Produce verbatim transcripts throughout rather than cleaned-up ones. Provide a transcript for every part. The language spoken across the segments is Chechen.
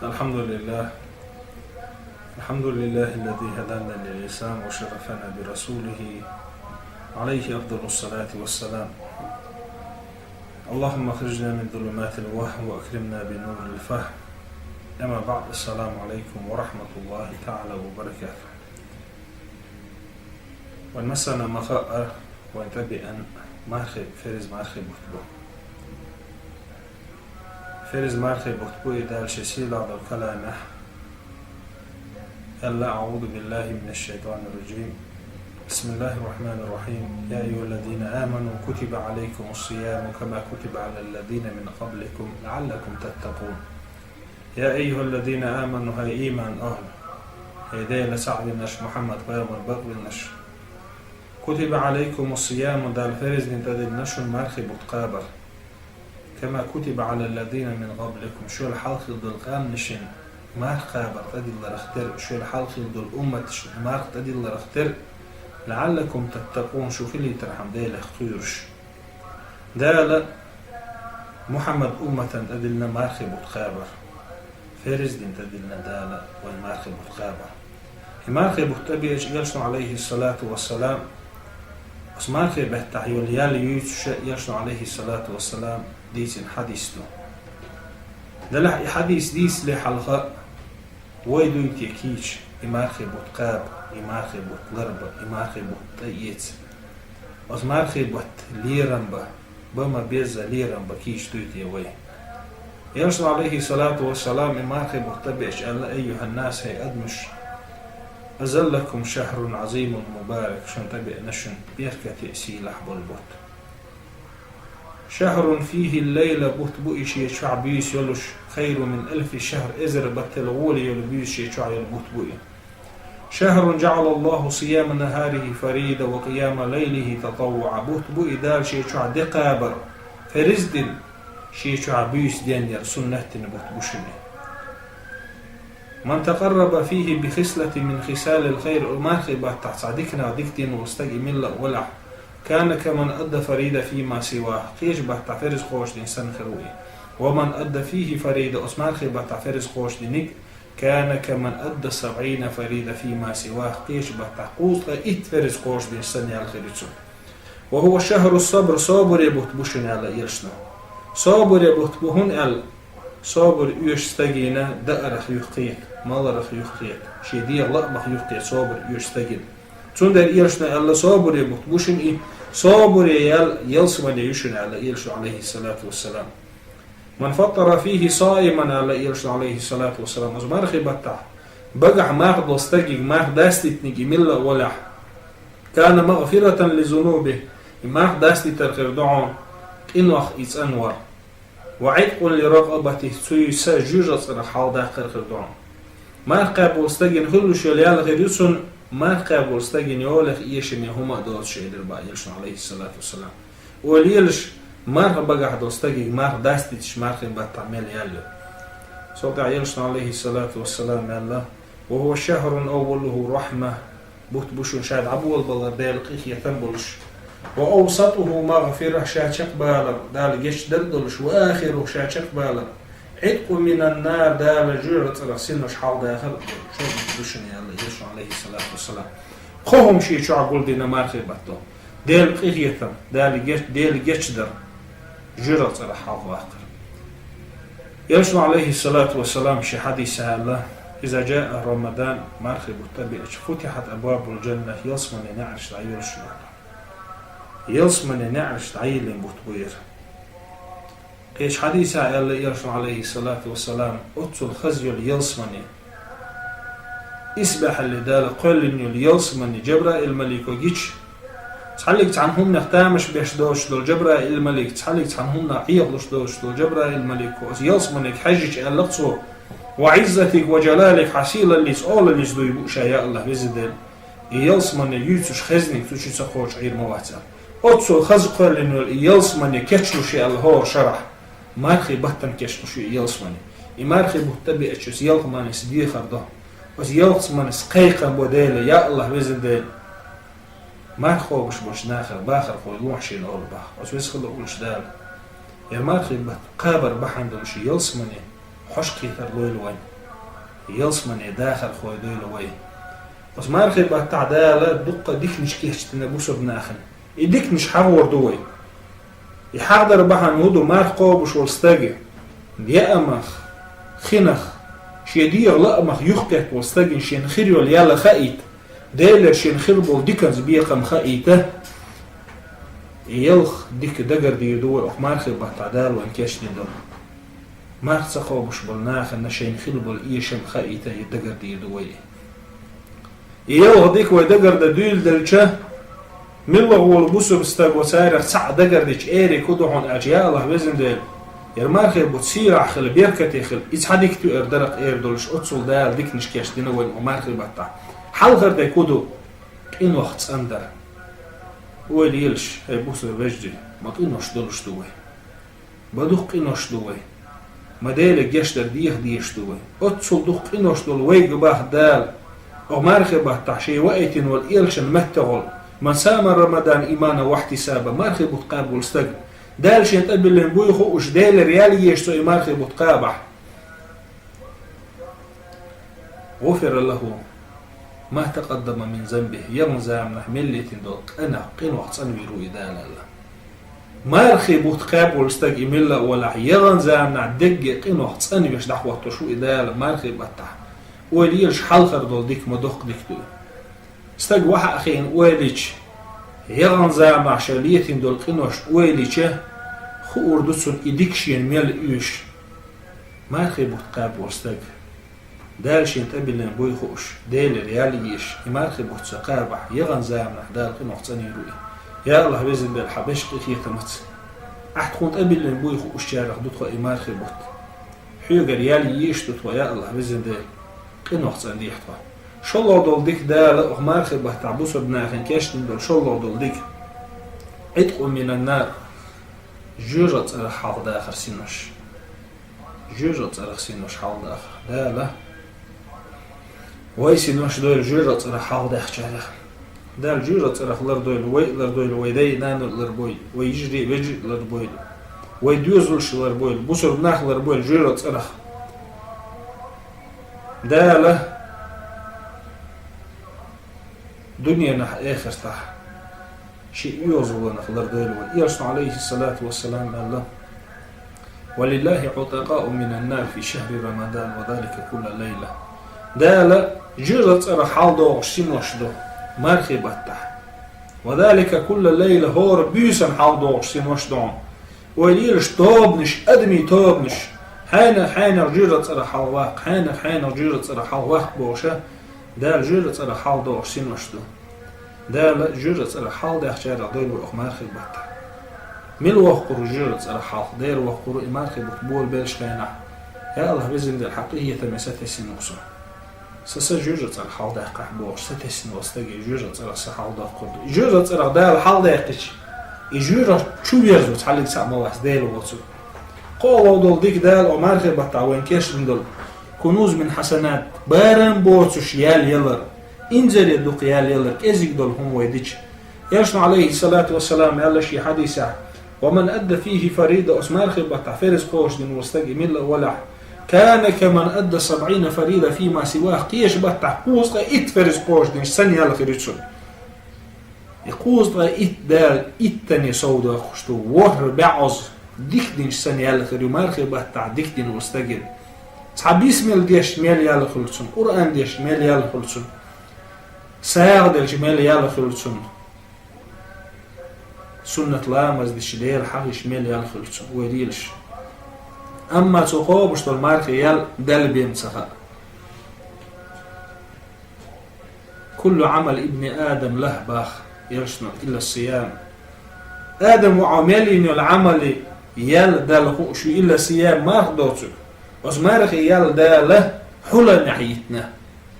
الحمد لله. الحمد لله الذي هدانا للإسلام وشرفنا برسوله، عليه أفضل الصلاة والسلام. اللهم أخرجنا من ظلمات الوهم وأكرمنا بنور الفهم. أما بعد، السلام عليكم ورحمة الله تعالى وبركاته. Вайн массанена ма хаъара, вайна тӀабеана мархий, ферз мархий бутт бу. Ферз мархий бутт бу и Дала шен сийлахь долчу каламехь аьлла: أعوذ بالله من الشيطان الرجيم. بسم الله الرحمن الرحيم. يا أيها الذين آمنوا كتب عليكم الصيام كما كتب على الذين من قبلكم لعلكم تتقون. يا أيها الذين آمنوا, хӀай ийман ахӀла, хӀай Делан схьавинарш, Мухьаммад пайхамар бакъвинарш, كتب عليكم الصيام, Дала ферз дина тӀедиллина шуна мархий бутт кхабар, كما كتب على الذين من قبلكم, шул хьалха хилла долу къаьмнашна марха кхабар тӀедилларх тера, шул хьалха хилла долу умматашна марха тӀедилларх тера, لعلكم تتقون, шу хилийтархьама Делах кхоьруш. Дала Мухьаммад умматана тӀедиллина мархий бутт кхабар. Ферз дина тӀедиллина Дала вайн мархий бутт кхабар. И мархий бутт тӀебеача, Элчано, Ӏалайхиссалату вассалам, оцу мархий баттахь йолу ял юьйцуш Элчано, Ӏалайхиссалату вассалам, дийцина хьадис ду. Делахь и хьадис дийцале хьалха, вай дуй те кийча и мархий бутт кхаба, и мархий бутт ларба, и мархий бутт тӀеэца? Оцу мархий бутт лерам бан, бан ма-безза лерам бан кийча дуй те вай? Элчано, Ӏалайхиссалату вассалам, и мархий бутт тӀебеача аьлла: أيها الناس, хӀай адамаш, أظلكم شهر عظيم مبارك, шуна тӀебеана шуна беркате а сийлахь болу бутт. شهر فيه الليلة, бутт бу и шен чохь буьйса йолуш, خير من ألف شهر, эзар баттал гӀоли йолу буьйса шен чохь йолу бутт бу и. شهر جعل الله صيام نهاره فريضة وقيام ليله تطوعا, бутт бу и Дала шен чохь де кхабар, ферз дина, шен чохь буьйса денъяр, суннат дина бутт бу шуна и. من تقرب فيه بخصلة من خصال الخير, оцу мархий баттахь цхьа диканах дика дина волу стаг и милла а валахь, كان كمن أدى فريضة فيما سواه, кхечу баттахь ферз кхочушдина санна хир ву и. ومن أدى فيه فريضة, оцу мархий баттахь ферз кхочушдинарг, كان كمن أدى سبعين فريضة فيما سواه, кхечу баттахь кхузткъе итт ферз кхочушдина санна ял хир ю цунна. وهو شهر الصبر, собаре бутт бу шуна аьлла Элчано. Собаре бутт бу, хӀунда аьлла, собар оьшу стагана даарах юххета, маларах юххета, шен дегӀан лаамах юххета собар оьшу стагана. Цундела Элчано аьлла, собаре бутт бу шуна и, собаре ял ялсамане ю шуна аьлла Элчано, Ӏалайхиссалату вассалам. من فطر فيه صائما, аьлла Элчано, Ӏалайхиссалату вассалам, оцу мархий баттахь багахь марха долу стаге марха дастийтинарг и милла а валахь, كان مغفرة لذنوبه, и марха дастийтар хир ду хьуна къинойх и цӀанвар. وعتق لرقبته, цуьнан са жоьжахати цӀарах хьалхадаккхар хир ду хьуна. Марха кхаьбна волу стагана хуьлуш йолу ял хир ю цунна, марха кхаьбна волу стагана йолах эшаме хӀума а доцуш, элира боху Элчано, Ӏалайхиссалату вассалам. Ойла елаш, марха багахь долу стаге марха дастийташ мархин баттахь мел ял ю. Цул тӀаьхьа Элчано, Ӏалайхиссалату вассалам, аьлла: وهو شهر أوله رحمة, бутт бу шуна ша дӀаболабалар Делан къинхетам болуш. وأوسطه مغفرة, ша чекхбалар Дала гечдар а долуш, وآخره, ша чекхбалар عتق من النار, Дала жоьжахати цӀарах синош хьалхадахар а долуш, шо бутт бу шуна аьлла Элчано, Ӏалайхиссалату вассалам. Кхо хӀума шен чохь гулдина мархий баттахь: Делан къинхетам, Дала геч-, Дела гечдар, жоьжахати цӀарах хьалхаваккхар. Элчано, Ӏалайхиссалату вассалам, шен хьадисехь аьлла: إذا جاء رمضان, мархий бутт тӀебеача, فتحت أبواب الجنة, ялсаманин неӀарш дӀайолуш ю. Ялсаманин неӀарш дӀайиллина бутт бу иза. Кхечу хьадисехь аьлла Элчано, Ӏалайхиссалату вассалам, оццул хаза йолу ялсамане, исбаьхьалле Дала кхоьллина йолу ялсамане Джабраил-малико гича, цхьаллиг цхьана хӀуманах тамаш беш доцуш долу Джабраил-малик, цхьаллиг цхьана хӀуманах Ӏехалуш доцуш долу Джабраил-малико оцу ялсаманега хьаьжча аьлла-кх цо: وعزتك وجلالك, хьан сийлаллица, олаллица дуй бу ша, я АллахӀ, Веза Дела, и ялсамане юьйцуш хезниг цу чу ца кхочуш Ӏийр ма вац аьлла. Оццул хаза кхоьллина йолу и ялсамане кечлуш ю аьлла хӀора шарахь, мархий баттана кечлуш ю и ялсамане. И мархий бутт тӀебеача оцу ялсаманис дехар до. Оцу ялсаманис кхайкхам бо Деле: я АллахӀ, Веза Дела, марха кхобуш болчу нахах бахархой лохьа шена олу боху. Оцу веза хила волчу Дала, я мархий бутт кхабар бахьана долуш и ялсамане Хьош кхетар лойла вайн. Ялсмане дахархой дойла вай. Оцу мархий баттахь Дала дуккха диканаш кечдина бусурнахана. И диканаш хьагӀор ду вай. И хьагӀдар бахьана хӀун ду, марха кхобуш волу стаг, яамах, хинах, шен дегӀан лаамах юхкхетта волу стагана шена хир йолу ял хаийта, Делера шена хир болу диканца бекхам хаийта. И ялх дика дагардийр ду вай, оха мархий баттахь Дала вайн кечдина долу. Марха ца кхобуш болу нахана шайна хила болу эшам хаийта, и дагардийр ду вай. И ялх дика вай дагардан дуьйладелча, милла гӀолу бусурба стаг ву царах цхьаъ дагардича, эриг хӀун ду хьуна аьлча, я АллахӀ, Везан Дела, яра мархий бутт сирахь хила, беркате хила, и цхьа дика туьар дарах эр долуш, оццул Дала диканаш кечдина вайн оха мархий баттахь. Хьалхара дерг хӀун ду? Къинойх цӀандар. Ойла елаш, хӀай бусурба вежарий, ма къинош долуш ду вай. Ма дукха къинош ду вай. Ма Деле гечдар деха дезаш ду вай. Оццул дукха къинош долу вайга баха Дала, оха мархий баттахь шен ваийтина волу элчан меттахула: «Ман сама Рамадан иманан ва ихьтисабан», мархий бутт кхаба волу стаг, Дала шен тӀебиллина буй хууш, Делера ял езаш цо и мархий бутт кхабахь. «ГӀуфира лахӀу ма такъаддама мин занбихӀ», яханчу заманахь мел летийна долу къинойх, къинойх цӀанвийр ву и Дала аьлла. Мархий бутт кхаба волу стаг и милла а валахь, яханчу заманахь дерриге къинойх цӀанвеш дӀахӀоттош ву и Дала мархий баттахь. Ойла елаш, хьалхара долу дика ма доккха дика ду и. Стаг ваха а хиъна ойла йича, яханчу заманахь шен летийна долу къинош ойла йича, хуур ду цунна и дика шена мел оьшу. Мархий бутт кхаба волу стаг, Дала шен тӀебиллина буй хууш, Делера ял езаш, и мархий бутт ца кхабахь, яханчу заманахь Дала къинойх цӀанйийр ву и. Я АллахӀ, Везан Дела, хьан беш къинхетамца. Ахь тхуна тӀебиллина буй хуучарах ду тхо и мархий бутт. Хьоьгара ял езаш ду тхо, я АллахӀ, Везан Дела, къинойх цӀандехьа тхо. ШолгӀа долу дика Дала оха мархий баттахь бусурба нахана кечдина долу шолгӀа долу дика. «ГӀиткъун минан нар», жоьжахатин цӀарах хьалхадахар синош. Жоьжахатин цӀарах синош хьалхадахар. Дала вай синош дойла жоьжахатин цӀарах хьалхадаьхначарех. Дала жоьжахатин цӀарах лардойла, вай а лардойла, вай дай а, нана а ларбойла, вай йижарий а, вежарий а ларбойла, вай доьзалш а ларбойла, бусурба нах а ларбойла жоьжахатин цӀарах. Дала дуьненахь, эхартахь шен оьгӀазлонах лардойла вай. Элчано, Ӏалайхиссалату вассалам, аьлла: «Ва лиллахи гӀутакъаъу минан нар фи шахри Рамадан, ва залика кулла лайла». Дала жоьжахатин цӀарах хьалхадохуш синош ду мархий баттахь. «Ва залика кулла лайла», хӀора буьйсанна хьалхадохуш синош ду хьуна. Ойла елаш, тобанаш, адамийн тобанаш, хьенех, хьенех жоьжахатин цӀарах хьалхаваккха, хьенех, хьенех жоьжахатин цӀарах хьалхаваккха бохуша, Дала жоьжахатин цӀарах хьалхадохуш синош ду. Дала жоьжахатин цӀарах хьалхадаьхначарех дойла вай оха мархий баттахь. Мила воккхур ву жоьжахатин цӀарах хьалха? Дера воккхур ву и мархий бутт болабеллачу хенахь. Я АллахӀ, Везан Дела, хьан къинхетаме сатесна ву со. Сан са жоьжахатин цӀарах хьалхадаьккхахьа бохуш, сатесна волу стаге жоьжахатин цӀарах са хьалхадоккхур ду. И жоьжахатин цӀарах Дала хьалхадаьккхича, и жоьжахати чу верзо цхьаллиг цхьаъ ма вац, Дела воцург. КхоалгӀа долу дика Дала оха мархий баттахь вайн кечдина долу: «Кунуз мин хьасанат», барам боцуш ял ялар, инзаре дукха ял ялар, кӀезиг долу хӀума вай дича. Элчано, Ӏалайхиссалату вассалам, аьлла шен хьадисехь: «Ва ман адда фихи фарида», оцу мархий баттахь ферз кхочушдина волу стаг и милла а валахь, «кана каман адда сабӀина фарида фима сиваху», кхечу баттахь кхузткъе итт ферз кхочушдинчу санна ял хир ю цунна. И кхузткъе итт Дала иттанна совдоккхуш ду, ворхӀ бӀозза дика динчу санна ял хир ю мархий баттахь дика дина волу стагана. Цхьа бисмилла дешча мел ял хуьлу цунна, Къуръан дешча мел ял хуьлу цунна, сагӀа делча мел ял хуьлу цунна, суннат ламаз дича, Дела хьахийча мел ял хуьлу цунна, ойла елаш. Амма цо кхобуш долу мархий ял Далла бен ца хаьа. «Куллу Ӏамал ибни Адам лахӀ», бах Элчано, «илла сиям». Адам воӀа мел йина йолу Ӏамали ял Далла хууш ю, илла сиям, марха доцург. Оцу мархи ял Дала хьуланехь йитина.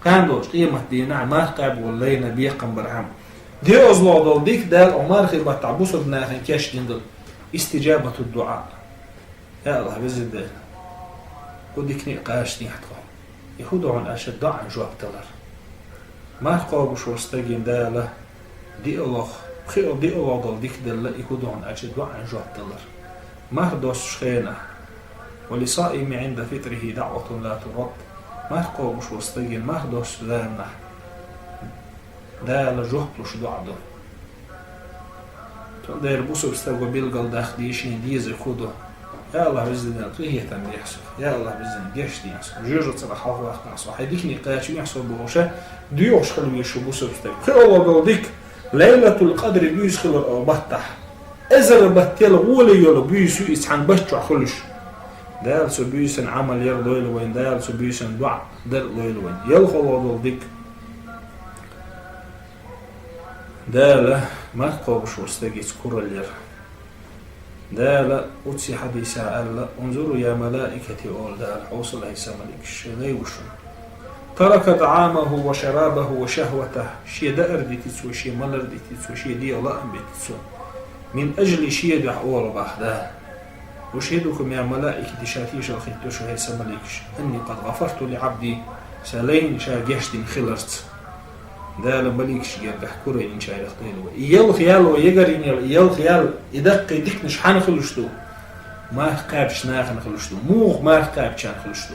Кхана долчу къематдийнахь марха кхаба волу лайна бекхам бархьама. ДоьазлогӀа долу дика Дала оха мархи баттахь бусург нахана кечдина долу: истиджабату дуӀа. Я АллахӀ, Везан Дела, кху дикане а кхачанехьа тхо. И хӀун ду хьуна аьлча, доӀан жоп далар. Марха кхобуш волу стагана Дала диалогӀа, пхиъ диалогӀа долу дика делла, и хӀун ду хьуна аьлча, доӀан жоп далар. Марха доссучу хенахь, وللصائم عند فطره دعوة لا ترد. Марха кхобуш волча стагана марха доссача заманахь Дала жоп луш доӀа ду. Цундела бусалба стага билгалдаккха дезаш шена дезарг хӀун ду? Я АллахӀ, Веза Даьла, къинхетам бехьа сох. Я АллахӀ, Веза Даьла, гешт де со. Жоьжахати цӀерах хьалхаваккха со. Хьай дикане кхача вехьа со бохуш, доьхуш хила веза шу бусалба стаг. ПхоьалгӀа долу дика, Лайлатул-Къадри буьйса хилар оцу баттахь. Эзар баттал гӀоле йолу буьйса ю иза цхьана бутт чохь хуьлуш. Дала цу буьйсанна Ӏамал яр лойла вайна, Дала цу буьйсанна доӀа дар лойла вайна. ЯлхолгӀа долу дика. Дала марха кхобуш волу стагаца куралла яр. Дала оццу хьадисехь аьлла: «انظروا يا ملائكتي», олу Дала, хьовсал, хӀай сан маликаш, шайн лай ву шуна. «ترك طعامه وشرابه وشهوته», шен даар дити цо, шен малар дити цо, шен дегӀан лаам бити цо. «من أجلي», шен дуьхьа, олу боху Дала. «أشهدكم يا ملائكتي», ша тешалла хӀитто шу, хӀай сан маликаш, «أني قد غفرت لعبدي», сан лайна ша гечдина хиларца. Дала маликаш гергахь курайинчарах дойла вай. И ялх ял вай ягарйинал, и ялх ял, и даккхий диканаш хьанна хуьлуш ду? Марха кхаьбначу нахана хуьлуш ду. Муха марха кхаьбначарна хуьлуш ду?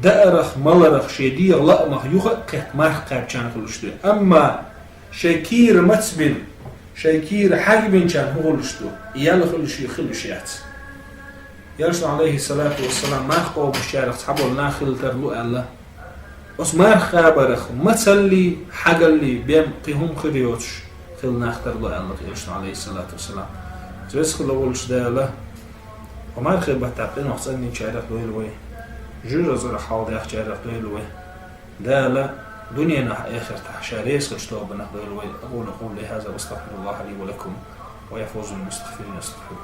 Даарах, маларах, шен дегӀан лаамах юха а кхетта марха кхаьбначарна хуьлуш ду. Амма шайн кийра мацбина, шайн кийра хьагбинчарна хӀун хуьлуш ду? И ял хуьлуш ю, хуьлуш яц. Элчано, алейхиссалату вассалам, марха кхобушчарах цхьаболу нах хила тарлу аьлла. Оцу марха кхабарах мацаллий, хьагаллий бен кхин хӀума хир йоцуш хила нах тарлу аьлла Элчано, алейхиссалату вассалам. Веза хила волуш Дала, оцу мархин баттахь къинойх цӀанйинчарах дойла вай, жоьжахати цӀерах хьалдаьхначарах дойла вай. Дала дуьненахь, эхартахь ша реза хилчу тобанах дойла вай. أقول قولي هذا وأستغفر الله لي ولكم ويا فوز المستغفرين أستغفروه.